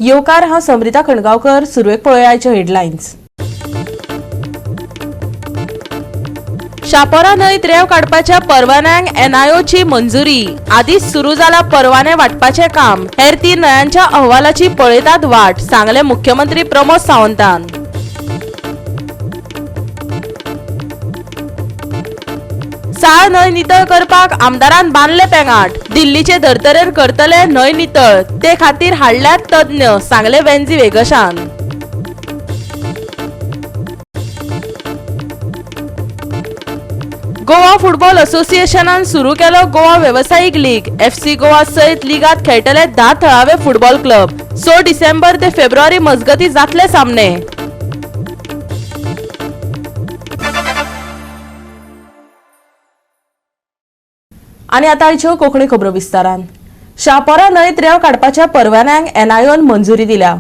येवकार. हांव समरिता खणगांवकर. सुरवेक पळोवया आयच्यो हेडलायन्स. शापोरा न्हंयत रेंव काडपाच्या परवान्यांक एनआयओची मंजुरी. आदींच सुरू जाला परवाने वांटपाचें काम. हेर तीन न्हंयांच्या अहवालाची पळयतात वाट, सांगलें मुख्यमंत्री प्रमोद सावंतान. साळ न्हंय नितळ करपाक आमदारान बांदले पेंगाट. दिल्लीचे धर्तरेर करतले न्हंय नितळ, ते खातीर हाडल्यात तज्ञ, सांगले वेन्झी वेगशान. गोवा फुटबॉल असोसिएशनान सुरू केलो गोवा वेवसायीक लीग. एफसी गोवा सयत लिगात खेळटले 10 थळावे फुटबॉल क्लब. 6 डिसेंबर ते फेब्रुवारी मजगती जातले सामने. आनी आतां आयच्यो कोंकणी खबरो विस्तारान. शापोरा न्हंयत रेंव काडपाच्या परवान्यांक एनआयओन मंजुरी दिल्या.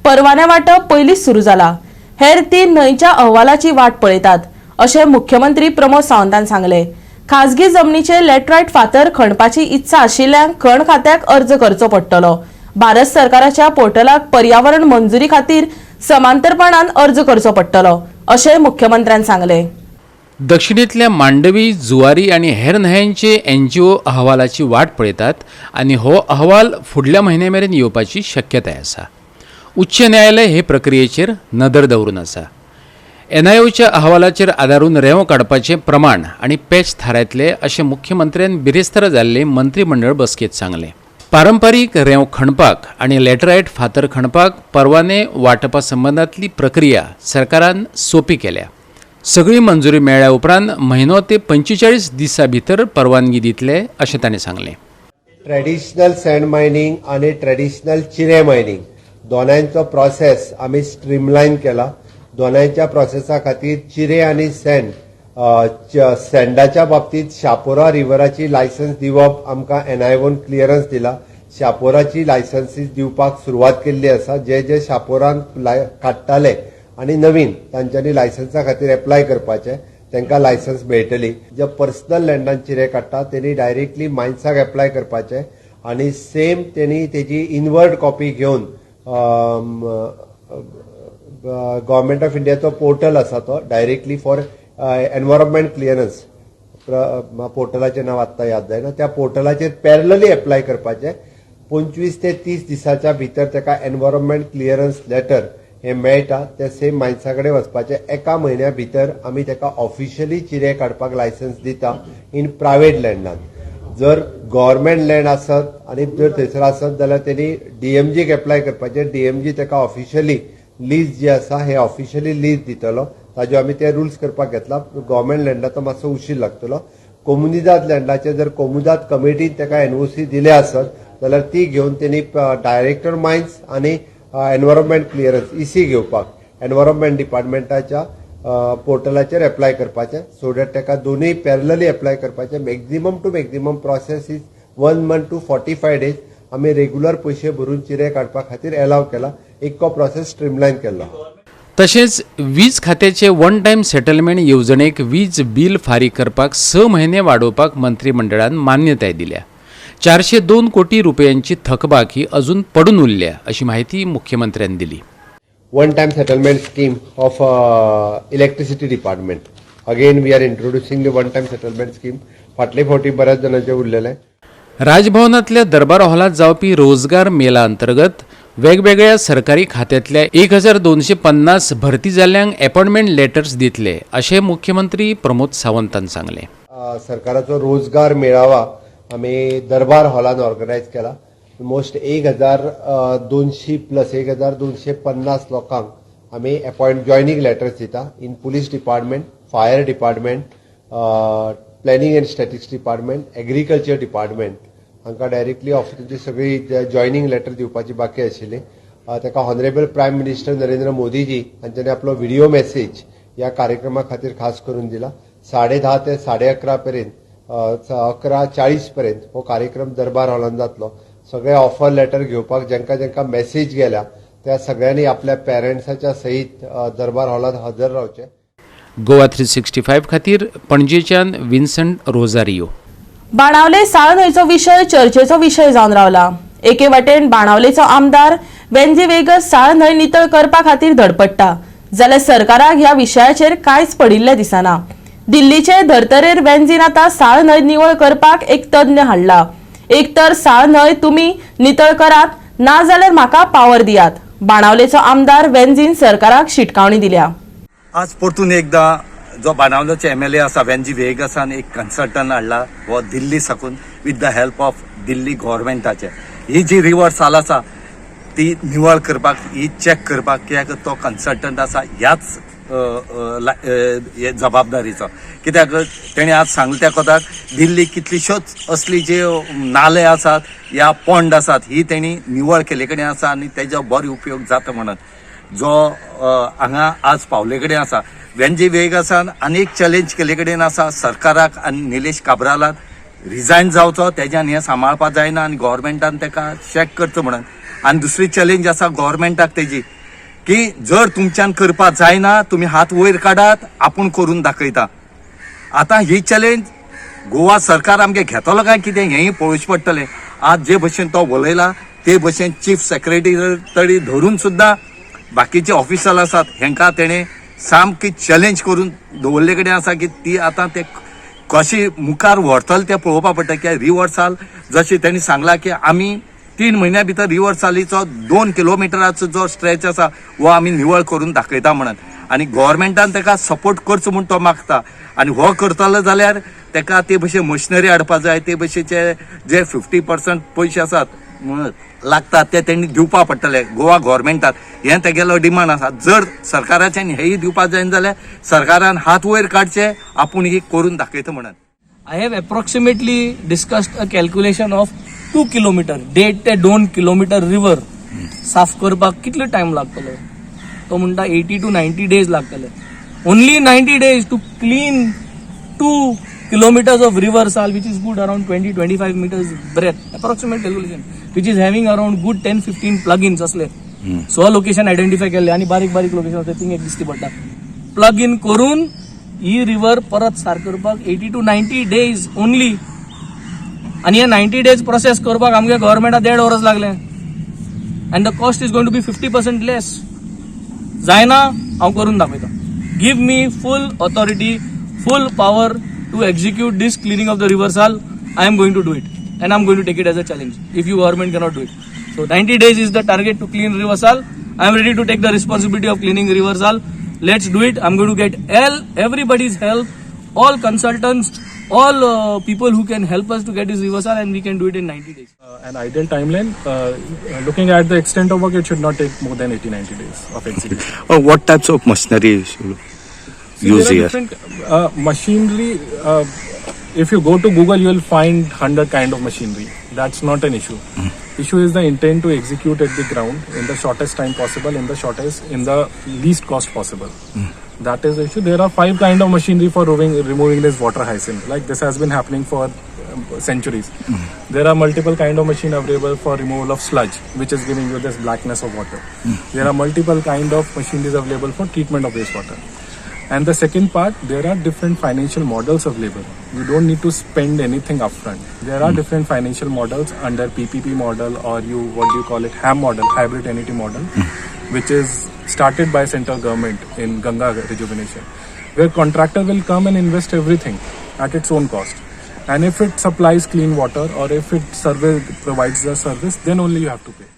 परवाने वांटप पयलींच सुरू जाला. हेर तीन न्हंयच्या अहवालाची वाट पळयतात, अशें मुख्यमंत्री प्रमोद सावंतान सांगलें. खाजगी जमनीचे लॅटरायट फातर खणपाची इत्सा आशिल्ल्यांक खण खात्याक अर्ज करचो पडटलो. भारत सरकाराच्या पोर्टलाक पर्यावरण मंजुरी खातीर समांतरपणान अर्ज करचो पडटलो, अशें मुख्यमंत्र्यान सांगलें. दक्षिणेंतल्या मांडवी, जुवारी आनी हेर न्हंयांचे एनजीओ अहवालाची वाट पळयतात आनी हो अहवाल फुडल्या म्हयन्या मेरेन येवपाची शक्यताय आसा. उच्च न्यायालय हे प्रक्रियेचेर नदर दवरून आसा. एनआयओच्या अहवालाचेर आदारून रेंव काडपाचें प्रमाण आनी पॅच थारायतले, अशें मुख्यमंत्र्यान बिरेस्तारा जाल्ले मंत्रीमंडळ बसकेंत सांगलें. पारंपारीक रेंव खणपाक आनी लॅटरायट फातर खणपाक परवाने वांटपा संबंदांतली प्रक्रिया सरकारान सोंपी केल्या. सगळी मंजुरी मेळ्ळ्या उपरांत म्हयनो ते 45 दिसां भितर परवानगी दितले, अशें तांणी सांगलें. ट्रेडिशनल सँड मायनिंग आनी ट्रेडिशनल चिरे मायनिंग दोनांयचो प्रोसेस आमी स्ट्रीमलायन केला. दोनांयच्या प्रोसेसा खातीर चिरे आनी सँड, सँडाच्या बाबतीत शापोरा रिव्हराची लायसन्स दिवप आमकां एनआयओन क्लियरन्स दिला. शापोराची लायसन्सीस दिवपाक सुरवात केल्ली आसा. जे जे शापोरान काडटाले आनी नवीन तांच्यांनी लायसन्सा खातीर एप्लाय करपाचें, तांकां लायसन्स मेळटली. जे पर्सनल लँडान चिरे काडटा तेणी डायरेक्टली मायन्साक एप्लाय करपाचें आनी सेम तेणी तेजी इनवर्ड कॉपी घेवन गव्हर्मेंट ऑफ इंडियाचो पोर्टल आसा, तो डायरेक्टली फॉर एनवायरमेंट क्लियरन्स, पोर्टलाचें नांव आत्तां याद जायना, त्या पोर्टलाचेर पॅरलली एप्लाय करपाचें. 25 ते 30 दिसाच्या भितर ताका एनवायरमेंट क्लियरन्स लेटर हें मेळटा. ते सेम मायन्सा कडेन वचपाचें. एका म्हयन्या भितर आमी ताका ऑफिशियली चिरे काडपाक लायसन्स दिता इन प्रायवेट लँडान. जर गव्हर्मेंट लँड आसत आनी जर थंयसर आसत जाल्यार तेणी डीएमजीक एप्लाय करपाचें. डीएमजी ताका ऑफिशियली लीज जी आसा हे ऑफिशियली लीज दितलो. ताज्यो आमी ते रुल्स करपाक घेतला. गव्हर्मेंट लँडाचो मातसो उशीर लागतलो. कोमुनिदाद लँडाचे जर कोमुनिदाद कमिटीन ताका एनओसी दिले आसत जाल्यार ती घेवन तेणी डायरेक्टर मायन्स आनी एनवायरमेंट क्लियरन्स इसी घेवपाक एनवायरमेंट डिपार्टमेंटाच्या पोर्टलाचेर एप्लाय करपाचें, सो that ताका दोनूय पॅरलली एप्लाय करपाचें. Maximum to maximum process is one month to 45 days. आमी रेग्युलर पयशे भरून चिरे काडपा खातीर एलाव केला. इतको प्रोसेस स्ट्रीमलायन केल्लो. तशेंच वीज खात्याचे वन टायम सेटलमेंट येवजणेक वीज बील फारीक करपाक 6 म्हयने वाडोवपाक मंत्रिमंडळान मान्यताय दिल्या. 402 कोटी रुपयांची थकबाकी अजून पडून उरल्या, अशी माहिती मुख्यमंत्र्यांनी दिली. One time settlement scheme of electricity department. Again, we are introducing the one time settlement scheme. फाटले फावटी बऱ्याच जाणांचे उरलेले. राजभवनातल्या दरबार हॉलात जावपी रोजगार मेला अंतर्गत वेगवेगळ्या सरकारी खात्यांतल्या 1250 भरती जाल्ल्यांक अपॉइंटमेंट लेटर्स दितले, अशें मुख्यमंत्री प्रमोद सावंतान सांगलें. सरकाराचो रोजगार मेळावा आमी दरबार हॉलान ऑर्गनायज केला. ऑलमोस्ट 1200 प्लस, 1250 लोकांक आमी अपॉयंट जॉयनींग लेटर्स दिता in police department, fire department, planning and statistics department, agriculture department. हांकां डायरेक्टली ऑफिसाची सगळी जॉयनींग लेटर दिवपाची बाकी आशिल्ली. ताका ऑनरेबल प्रायम मिनिस्टर नरेंद्र मोदीजी हांच्यांनी आपलो व्हिडिओ मेसेज ह्या कार्यक्रमा खातीर खास करून दिला. 10:30 ते 11:30 पर्यंत, 11:40 पर्यंत हो कार्यक्रम दरबार हॉलान जातलो. सगळे ऑफर लेटर घेवपाक जांकां जांकां मेसेज गेल्या त्या सगळ्यांनी आपल्या पेरंट्साच्या सहीत दरबार हॉलात हजर रावचे. गोवा 365 खातीर पणजेच्यान विन्संट रोजारियो. बाणावले साळ न्हंयचो विशय चर्चेचो विशय जावन रावला. एके वटेन बाणावलेचो आमदार वेंझी वेगस साळ न्हंय नितळ करपा खातीर धडपडटा, जाल्यार सरकाराक ह्या विशयाचेर कांयच पडिल्लें दिसना. दिल्लीचे धर्तरेर वेंझीन आतां साळ न्हंय निवळ करपाक एक तज्ञ हाडला. एक तर साळ न्हंय तुमी नितळ करात, ना जाल्यार म्हाका पावर दियात, बाणावलेचो आमदार वेंझीन सरकाराक शिटकावणी दिल्या. आज परतून एकदा जो बाणावलोचो एमएलए आसा वेंजी वेगसान एक कन्सल्टंट हाडला हो दिल्ली साकून with the help of Delhi गव्हर्मेंटाचे. ही जी रिवर साल आसा ती निवळ करपाक, ही चॅक करपाक, कित्याक तो कन्सल्टंट आसा ह्याच अ, अ, ला- अ, हे जबाबदारीचो. कित्याक तेणी आज सांगलें त्या कोताक दिल्ली कितलीश्योच असली जे नाले आसात या पोंड आसात ही तेणी निवळ केल्ले कडेन आसा आनी तेजो बरो उपयोग जाता म्हणून जो हांगा आज पावले कडेन आसा. वेंजी वेगसान आनी एक चॅलेंज केल्ले कडेन आसा सरकाराक आनी निलेश काब्रालाक रिजायन जावचो, तेज्यान हें सांबाळपाक जायना आनी गव्हर्मेंटान तेका चॅक करचो म्हणून. आनी दुसरी चॅलेंज आसा गव्हर्मेंटाक तेजी की जर तुमच्यान करपाक जायना, तुमी हात वयर काडात, आपूण करून दाखयता. आतां ही चॅलेंज गोवा सरकार आमगे घेतलो काय कितें हेंय पळोवचें पडटलें. आज जे भशेन तो उलयला ते भशेन चीफ सेक्रेटरी तरी धरून सुद्दां बाकीचे ऑफिसर आसात हेंकां तेणें सामकी चॅलेंज करून दवरले कडेन आसा की ती आतां ते कशी मुखार व्हरतले तें पळोवपाक पडटा. कित्याक रिवर्साल जशें तेणी सांगलां की आमी 3 म्हयन्या भितर रिवर सालीचो 2 किलोमिटराचो जो स्ट्रेच आसा हो आमी निवळ करून दाखयता म्हणून आनी गव्हर्मेंटान ताका सपोर्ट करचो म्हूण तो मागता. आनी हो करतलो जाल्यार ताका ते भशेन मशिनरी हाडपा जाय, ते भशेचे जे 50% पयशे आसात लागतात ते तेणी दिवपा पडटले गोवा गव्हर्मेंटाक, हें तेगेलो डिमांड आसा. जर सरकाराच्यान हेय दिवपा जायना जाल्यार सरकारान हात वयर काडचे, आपूण ही करून दाखयता म्हणून. I have approximately discussed a calculation of 2 kilometer, 1.5 ते 2 किलोमीटर रिवर साफ करपाक कितलो टायम लागतलो. तो म्हणटा 80 टू 90 डेज लागतले. Only 90 days to clean 2 kilometers of river Sal, which is good around 20-25 meters breadth, approximate calculation, which is having around good 10-15 plugins असले. So location identify केल्ले आनी बारीक बारीक लोकेशन आसा थिंग एक दिसती पडटा. प्लग इन करून ही रिवर परत सार करपाक 80 टू 90 डेज ओनली. आनी हे 90 डेज प्रोसेस करपाक आमगे गव्हर्मेंटाक देड वर्स लागलें and the cost is going to be 50% less. जायना, हांव करून दाखयता. Give me full authority, full power to execute this cleaning of the river Sal. I am going to do it and I am going to take it as a challenge if you government cannot do it. So 90 days is the target to clean river Sal. I am ready to take the responsibility of cleaning river Sal. Let's do it. I'm going to get all everybody's help, all consultants, all people who can help us to get this river Sal, and we can do it in 90 days. An ideal timeline, looking at the extent of work, it should not take more than 80 90 days of execution. What types of machinery you So use there are here? Different machinery. If you go to Google, you will find 100 kind of machinery. That's not an issue. Issue is the intent to execute at the ground in the shortest time possible, in the least cost possible. That is the issue. There are five kind of machinery for removing this water hyacinth. Like this has been happening for centuries. There are multiple kind of machine available for removal of sludge, which is giving you this blackness of water. There are multiple kind of machineries available for treatment of wastewater. And the second part, there are different financial models available. You don't need to spend anything upfront. There are different financial models under PPP model or you, what do you call it, HAM model, hybrid annuity model, which is started by central government in Ganga rejuvenation, where contractor will come and invest everything at its own cost. And if it supplies clean water or if it service provides the service, then only you have to pay.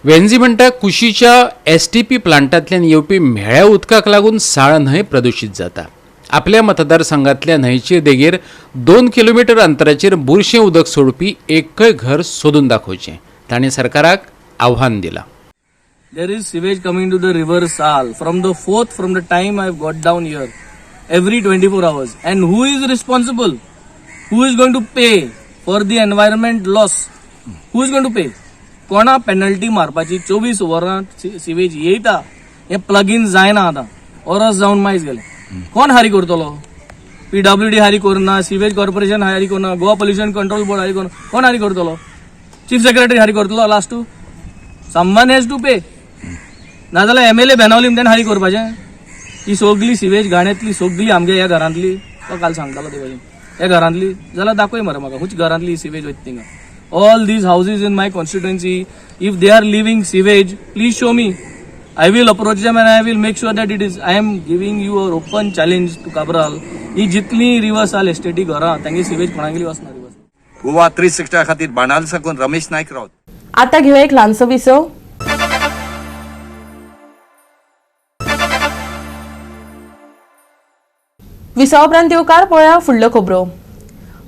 Venzy म्हणटा, कुशीच्या STP प्लांटांतल्यान येवपी म्हेळ्या उदकाक लागून साळ न्हंय प्रदुशीत जाता. आपल्या मतदारसंघातल्या न्हंयचे देगेर 2 किलोमिटर अंतराचेर बुरशें उदक सोडपी एकय घर सोदून दाखोवचें, ताणें सरकाराक आव्हान दिलां. There is sewage coming to the river Sal from the fourth, from the time I've got down here, every 24 hours. And who is responsible? Who is going to pay for the environment loss? Who is going to pay? कोणा penalty मारपाची? 24 वरां sewage येयता, हें प्लगीन जायना. आतां वरस जावन मायज गेलें. कोण हारी करतलो? पीडब्ल्यूडी हारी करना, सिवेज कॉर्पोरेशन हारी करना, गोवा पोल्युशन कंट्रोल बोर्ड हारी करना. कोण हारी करतलो? चीफ सेक्रेटरी हारी करतलो? Last to someone has to pay. नाजाल्यार एमएलए बेनावली तेणें हारी करपाचें. ही सगली सिवेज गाण्यातली सगली आमगे ह्या घरांतली, तो काल सांगतालो ते भशेन, ह्या घरांतली जाल्यार दाखय मरे म्हाका, खूंच घरांतली सिवेज वयता थिंगा. All these houses in my constituency, if they are leaving sewage, please show me. I will approach them and I will make sure that it is. I am giving you a open challenge to Cabral. ही जितली reverse आल एस्टेटी घरां तांगे sewage कोणागेली वचना reverse. Goa 360 खातीर बाणावले साकून रमेश नायक रावत. आता घेऊया एक ल्हानसो विसव. विसवा उपरांत येवकार पळया फुडल्यो खबरो.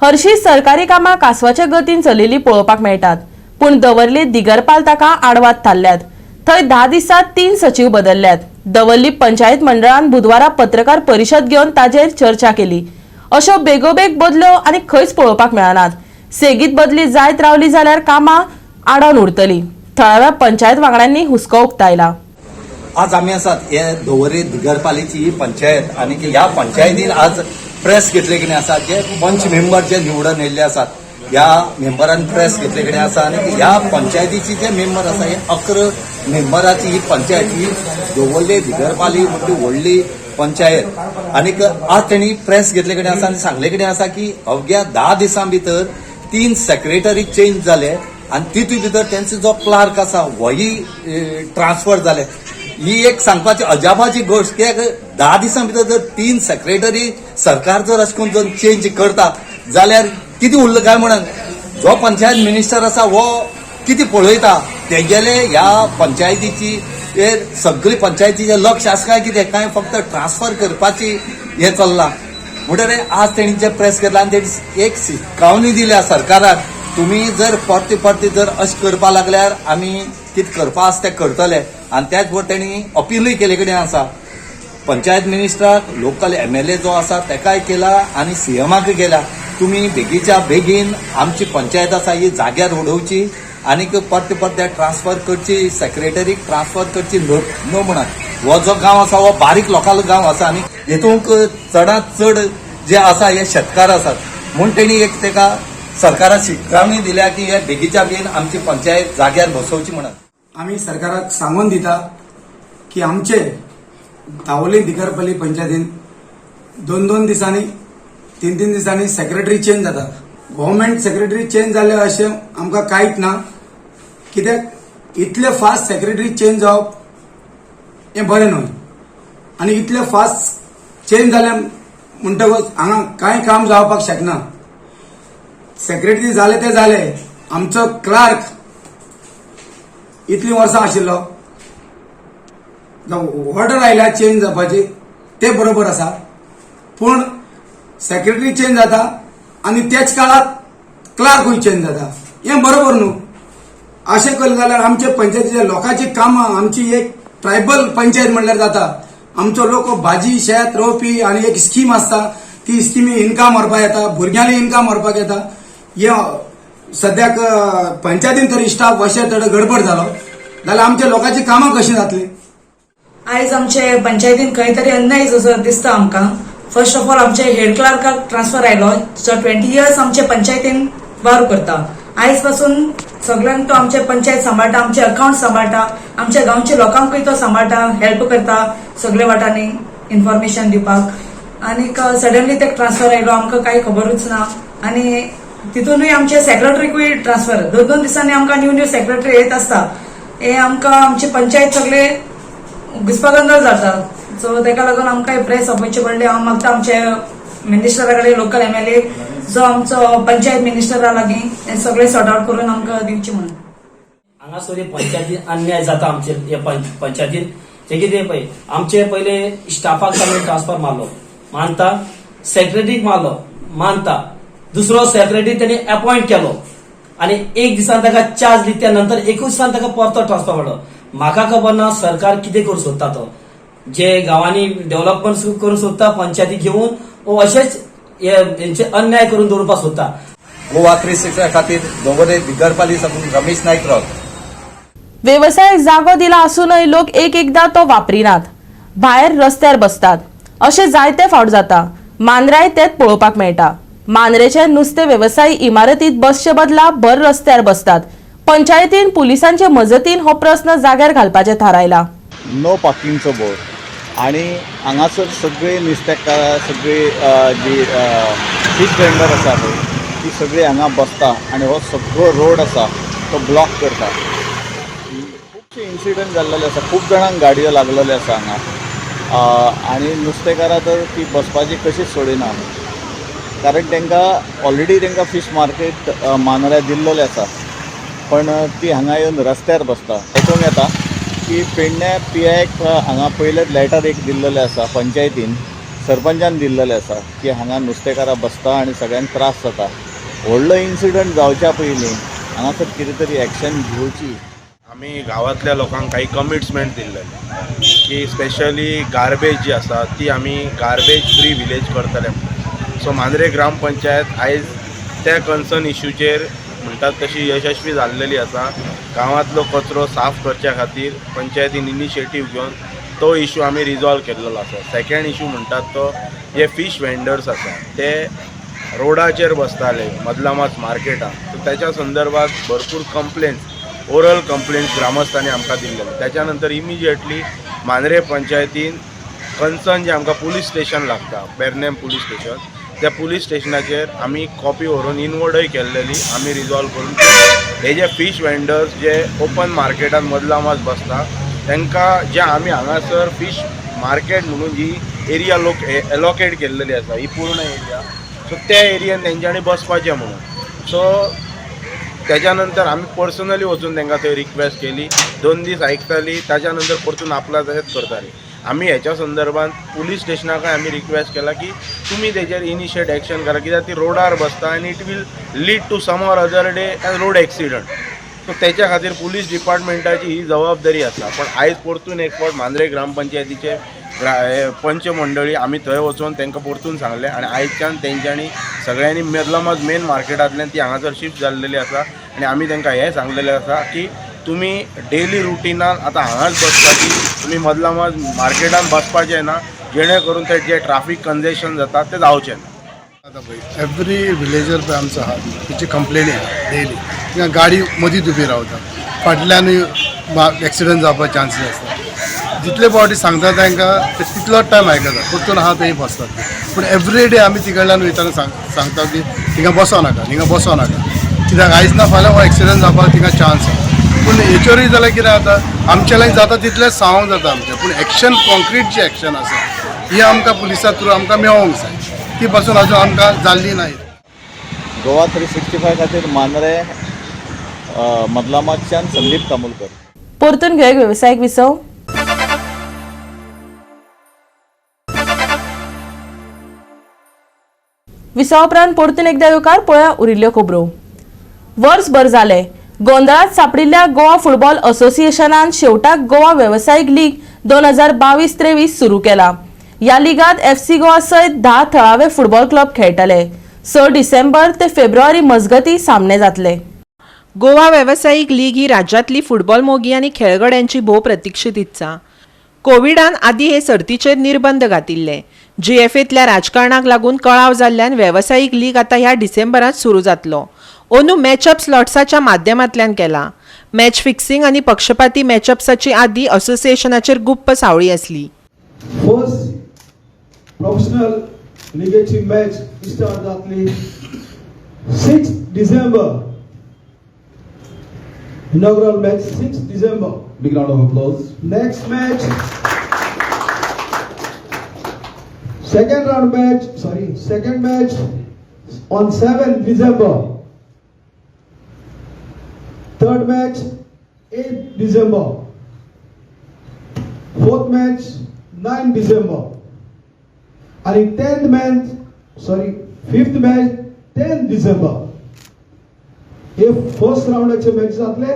हरशी सरकारी कामां कासवाच्या गतीन चलिल्ली पळोवपाक मेळटात, पूण दवर्ली दिगरपाल ताका आडवाद थारल्यात. थंय 10 दिसांत 3 सचीव बदलल्यात. दवर्ली पंचायत मंडळान बुधवारा पत्रकार परिशद घेवन ताजेर चर्चा केली. अश्यो बेगोबेग बदल्यो आनी खंयच पळोवपाक मेळनात. सेगीत बदली जायत रावली जाल्यार कामां आडावन उरतली. थळाव्या पंचायत वांगड्यांनी हुस्को उक्तायला. आज आमी आसात हे दवरे दिगरपालीची ही पंचायत आनी ह्या पंचायतीन आज प्रेस घेतले कडेन आसा. जे पंच मेंबर जे निवडून येयल्ले आसात ह्या मेंबरान प्रेस घेतले कडेन आसा आनी ह्या पंचायतीची जे मेंबर आसा हे 11 मेंबराची ही पंचायत ही दवर्ले दिगरपाली म्हणजे व्हडली पंचायत. आनीक आज तेणी प्रेस घेतले कडेन आसा आनी सांगले कडेन आसा की अवघ्या 10 दिसां भितर 3 सेक्रेटरी चेंज जाले आनी तितून भितर तेंचो जो क्लार्क आसा होय ट्रान्सफर जाले. ही एक सांगपाची अजापाची गोश्ट कित्याक 10 दिसां भितर जर 3 सेक्रेटरी सरकार जर अशें करून जर चेंज करता जाल्यार कितें उरलें काय म्हणून जो पंचायत मिनिस्टर आसा हो कितें पळयता तेगेले ह्या पंचायतीची हे सगळी पंचायतीचें लक्ष आसा काय कितें काय फक्त ट्रान्सफर करपाची हें चल्लां. म्हणटकीर आज तेणी जे प्रेस केला आनी तेणी एक शिटकावणी दिल्या सरकाराक, तुमी जर परते परते जर अशें करपा लागल्यार आमी कितें करपा आसा तें करतले. आनी त्याच बरोबर तेणी अपिलूय केले कडेन आसा पंचायत मिनिस्टराक, लोकल एमएलए जो आसा तेकाय केला आनी सीएमाकय केला, तुमी बेगीच्या बेगीन आमची पंचायत आसा ही जाग्यार उडोवची आनीक परते परते ट्रान्सफर करची, सेक्रेटरीक ट्रान्सफर करची न्हू म्हणून. हो जो गांव आसा हो बारीक लोकांलो गांव आसा आनी हेतूंक चडांत चड जे आसा हे शेतकार आसात म्हूण तेणी एक तेका सरकाराक शिटकावणी दिल्या की हे बेगीच्या बेगीन आमची पंचायत जाग्यार बसोवची म्हणून. आमी सरकाराक सांगून दिता की आमचे दावोली दिगरपल्ली पंचायतीन 2-2 दिसांनी 3-3 दिसांनी सेक्रेटरी चेंज जाता. गव्हर्मेंट सेक्रेटरी चेंज जाले अशें आमकां कांयच ना, कित्याक इतले फास्ट सेक्रेटरी चेंज जावप हें बरें न्हय आनी इतले फास्ट चेंज जाले म्हणटकच हांगा कांय काम जावपाक शकना. सेक्रेटरी जाले ते जाले, आमचो क्लार्क इतलीं वर्सां आशिल्लो, ऑर्डर आयल्या चेंज जावपाची ते बरोबर आसा, पूण सेक्रेटरी चेंज जाता आनी त्याच काळात क्लार्कूय चेंज जाता, हें बरोबर न्हू. अशें केलें जाल्यार आमचे पंचायतीच्या लोकांची कामां, आमची एक ट्रायबल पंचायत म्हणल्यार जाता. आमचो लोक भाजी शेत रोवपी आनी एक स्कीम आसता, ती स्किमी इनकम व्हरपाक येता, भुरग्यांनी इनकम व्हरपाक येता. हे सद्याक पंचायतीन तरी स्टाफ अशें तर गडबड जालो जाल्यार आमच्या लोकांची कामां कशीं जातली. आयज आमचे पंचायतीन खंय तरी अन्याय जसो दिसता आमकां. फर्स्ट ऑफ ऑल आमचे हेड क्लार्काक ट्रान्सफर आयलो जो 20 इयर्स आमचे पंचायतीन वावर करता. आयज पासून सगळ्यांक तो आमचे पंचायत सांबाळटा, आमचे अकाउंट सांबाळटा, आमच्या गांवच्या लोकांकूय तो सांबाळटा, हेल्प करता सगळे वाटांनी इन्फॉर्मेशन दिवपाक. आनीक सडनली ते ट्रान्सफर आयलो, आमकां कांय खबरूच ना. आनी तितूनय आमचे सेक्रेटरीकूय ट्रान्सफर, 2-2 दिसांनी आमकां न्यू न्यू सेक्रेटरी येत आसता. हे आमकां आमची पंचायत सगळे घुसपागंदळ जाता. सो तेका लागून आमकां प्रेस आपोवचे पडले. हांव मागता आमचे मिनिस्टरा कडेन, लोकल एमएलए जो आमचो पंचायत मिनिस्टरा लागीं हे सगळे सॉर्ट आवट करून आमकां दिवचे म्हणून. हांगासर पंचायतीन अन्याय जाता आमचे हे पंचायतीन. ते कितें पळय आमचे पयले स्टाफाक तांणी ट्रान्सफर मारलो मानता, सेक्रेटरीक मारलो मानता, दुसरो सेक्रेटरी तेणी अपॉयंट केलो आनी एक दिसान ताका चार्ज दिली, त्या नंतर एकूच दिसान ताका परतो ट्रान्सफर मारलो. म्हाका खबर ना सरकार कितें करूंक सोदता तो, जे गांवांनी डेव्हलपमेंट करूंक सोदता पंचायती घेवन वो अशेंच हेंचे अन्याय करून दवरपाक सोदता. गोवा 360 खातीर दवरे दिगरपाली साकून रमेश नायक रावत. वेवसायिक जागो दिला आसूनय लोक एक एकदा तो वापरिनात, भायर रस्त्यार बसतात. अशें जायते फावट जाता. मांद्राय तेच पळोवपाक मेळटा. मांद्रेचे नुस्तें वेवसायी इमारतीत बसचे बदला भर रस्त्यार बसतात. पंचायतीन पुलिसांचे मजतीन हो प्रस्न जाग्यार घालपाचें थारायला. नो पार्किंगचो बोर्ड आनी हांगासर सगळे नुस्तेकार, सगळे जी फीश वेंडर आसा पळय ती सगळी हांगा बसता आनी हो सगळो रोड आसा तो ब्लॉक करता. खुबशे इन्सिडंट जाल्लेले आसा, खूब जाणांक गाडयो लागलेल्यो आसा हांगा आनी नुस्तेकारां तर ती बसपाची कशीच सोडिना, कारण तांकां ऑलरेडी तांकां फीश मार्केट मांद्र्या दिल्लेलें आसा, पण ती हांगा येवन रस्त्यार बसता. आयकूंक येता की पेडण्या पी आयक हांगा पयलेच लेटर एक दिल्लेलें आसा, पंचायतीन सरपंचान दिल्लेलें आसा की हांगा नुस्तेकारां बसता आनी सगळ्यांक त्रास जाता. व्हडलो इन्सिडंट जावच्या पयलीं हांगासर कितें तरी एक्शन घेवची. आमी गांवांतल्या लोकांक काही कमिटमेंट दिल्लेले की स्पेशली गार्बेज जी आसा ती आमी गार्बेज फ्री विलेज करतले. सो मांद्रे ग्रामपंचायत आयज त्या कन्सर्न इशूचेर म्हणटात तशी यशस्वी जाल्लेली आसा. गांवांतलो कचरो साफ करच्या खातीर पंचायतीन इनिशिएटीव घेवन तो इशू आमी रिजॉल्व केल्लो आसा. सेकेंड इशू म्हणटात तो जे फीश वेंडर्स आसा ते रोडाचेर बसताले मदलामाच मार्केटान, सो त्याच्या संदर्भात भरपूर कंप्लेंट्स, ओरल कंप्लेंट्स ग्रामस्थांनी आमकां दिल्लेले. त्याच्या नंतर इमिजिएटली मांद्रे पंचायतीन कन्सर्न जे आमकां पुलीस स्टेशन लागता, पेरनेम पुलीस स्टेशन, त्या पुलीस स्टेशनाचेर आमी कॉपी व्हरून इनवर्डय केल्लेली आमी रिजॉल्व करून हे जे फीश वेंडर्स जे ओपन मार्केटान मदलामाच बसता तांकां जे आमी हांगासर फीश मार्केट म्हणून ही एरिया लोक एलोकेट केल्लेली आसा, ही पूर्ण एरिया, सो त्या एरियन तेंच्यांनी बसपाचें म्हणून. सो त्याच्या नंतर आमी पर्सनली वचून तांकां थंय रिक्वेस्ट केली, 2 दीस आयकताली, ताच्या नंतर परतून आपला तशेंच करताली. आमी हेच्या संदर्भात पुलीस स्टेशनाकय आमी रिक्वेस्ट केला की तुमी तेजेर इनिशिएट एक्शन करा, कित्याक ती रोडार बसता आनी it will lead to some or other day road accident. So तेच्या खातीर पुलीस डिपार्टमेंटाची ही जबाबदारी आसा. पण आयज परतून एक फावट मांद्रे ग्रामपंचायतीचे पंच मंडळी आमी थंय वचून तांकां परतून सांगलें आनी आयच्यान तेंच्यांनी सगळ्यांनी मदलामद मेन मार्केटांतल्यान ती हांगासर शिफ्ट जाल्लेली आसा आनी आमी तांकां हें सांगलेलें आसा की तुमी डेली रुटिनान आतां हांगाच बसपाची, तुमी मदलामद मार्केटान बसपाचें ना, जेणे करून ते जे ट्राफीक कंजेशन जाता ते जावचें ना. आतां पळय एवरी विलेजर पळय आमचो आहा तेची कंप्लेनी आहा डेली, थिंगा गाडी मदींच उबी रावता, फाटल्यानूय एक्सिडंट जावपाचे चान्सीस आसता. जितले फावटी सांगता तांकां ते तितलोच टायम आयकता, परतून आहा थंय बसतात. पूण एवरी डे आमी तिकडल्यान वयतना सांगता की थिंगा बसो नाका, थिंगा बसो नाका, कित्याक आयज ना फाल्यां हो एक्सिडंट जावपाक थिंगा चान्स आहा. पूण हेचेरूय जाल्यार कितें जाता, आमच्या लायन जाता तितलें सांगूंक जाता आमचें, पूण एक्शन कॉन्क्रीट जी एक्शन आसा ही आमकां पुलिसा थ्रू आमकां मेळोंक जाय, ती पासून अजून आमकां जाल्ली ना. गोवा 365 खातीर मांद्रे मदलामातच्यान संदीप तामुलकर. परतून घेवया वेवसायीक विसव. विसवा उपरांत परतून एकदा येवकार पळया उरिल्ल्यो खबरो. वर्सभर जालें गोंदळात सापडिल्ल्या गोवा फुटबॉल असोसिएशनान शेवटाक गोवा वेवसायीक लीग 2022-23 सुरू केला. ह्या लिगांत FC Goa सयत 10 थळावे फुटबॉल क्लब खेळटले. 6 डिसेंबर ते फेब्रुवारी मजगती सामने जातले. गोवा वेवसायीक लीग ही राज्यांतली फुटबॉल मोगी आनी खेळगड्यांची भोव प्रतिक्षीत इत्सा. कोविडान आदी हे सर्तीचेर निर्बंध घातिल्ले. जीएफएतल्या राजकारणाक लागून कळाव जाल्ल्यान वेवसायीक लीग आतां ह्या डिसेंबरांत सुरू जातलो. अंदू मॅचअप स्लॉट्साच्या माध्यमांतल्यान केला. मॅच फिक्सिंग आनी पक्षपाती मॅचअप्साची आदी असोसिएशनाचेर गुप्त सावळी आसली. फर्स्ट प्रोफेशनल लिगेची मॅच स्टार्ट जातली 6 December. Inaugural match 6 December. Big round of applause. Next match, second round match, sorry, second match on 7 December. Third match 8 December. Fourth match 9 December. And 10th match, sorry, fifth match 10 December. हे first रावंडाचे match जातले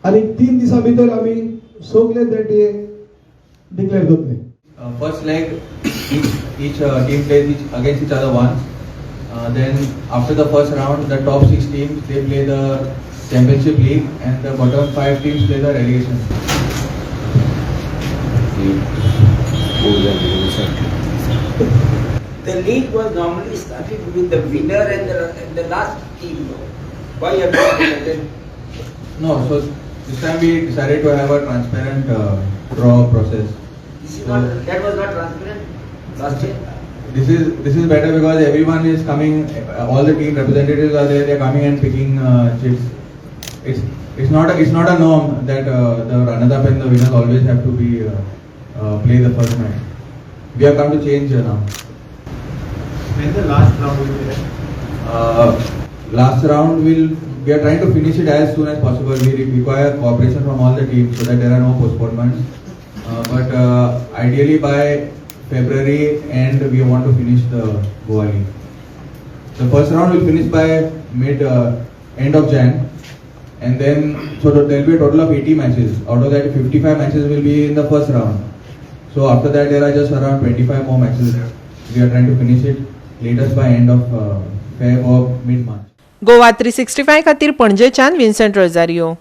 आणि 3 दिसां भितर आमी सगळे ते day declare करतले. First leg each team plays against each other once. Then after the first round, the top 6 teams they play the championship league and the bottom 5 teams play the relegation. The league was normally started with the winner and the last team. Why have you decided? No, so this time we decided to have a transparent draw process. This is not, that was not transparent last year. This is better because everyone is coming. All the team representatives are there. They are coming and picking chits. It's not a norm that the runners up and the winners always have to be play the first match. We have come to change now. When the last round will be there? Last round will we are trying to finish it as soon as possible. We require cooperation from all the teams so that there are no postponements. But ideally by February end we want to finish the Goa League. The first round will finish by mid end of Jan, and then so there will be a total of 80 matches. Out of that, 55 matches will be in the first round. So after that, there are just around 25 more matches left. We are trying to finish it latest by end of Feb or mid March. Goa 365 खातीर पणजेच्यान विन्संट Rosario.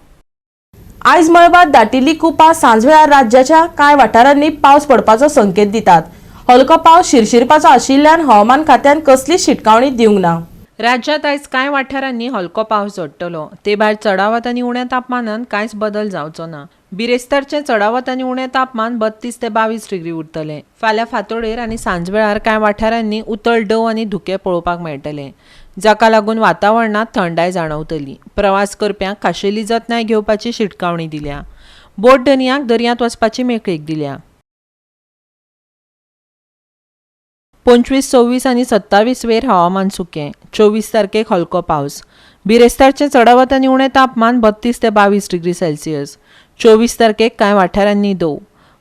आयज मळबात दाटिल्ली कुपां सांजवेळार राज्याच्या कांय वाठारांनी पावस पडपाचो संकेत दितात. हलको पावस शिरशिरपाचो आशिल्ल्यान हवामान खात्यान कसलीच शिटकावणी दिवंक ना. राज्यांत आयज कांय वाठारांनी हलको पावस झडटलो. ते भायर चडावत आनी उण्या तापमानांत कांयच बदल जावचो ना. बिरेस्तारचें चडावत आनी उणें तापमान 32 ते 22 डिग्री उरतलें. फाल्यां फांतोडेर आनी सांजवेळार कांय वाठारांनी उतळ दंव आनी धुकें पळोवपाक मेळटलें, जाका लागून वातावरणांत थंडाय जाणवतली. प्रवास करप्यांक खाशेली जतनाय घेवपाची शिटकावणी दिल्या. बोट धनयांक दर्यांत वचपाची मेकळीक दिल्या. 25, 26 आनी 27 वेर हवामान सुकें. 24 तारखेक हलको पावस. बिरेस्तारचें चडावत आनी उणें तापमान 32 ते 22 डिग्री सेल्सियस. 24 तारखेक कांय वाठारांनी दंव.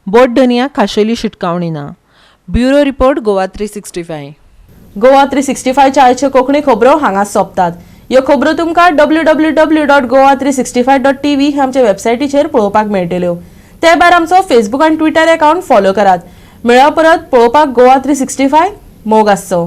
बोट धनयांक खाशेली शिटकावणी ना. Bureau report, Goa 365. Goa 365च्या आयच्यो कोंकणी खबरो हांगाच सोंपतात. ह्यो खबरो तुमकां www.goa365.tv ह्या आमच्या वेबसायटीचेर पळोवपाक मेळटल्यो. ते भायर आमचो फेसबूक आनी ट्विटर अकाउंट फॉलो करात. मेळया परत पळोवपाक गोवा 365. मोग आसचो.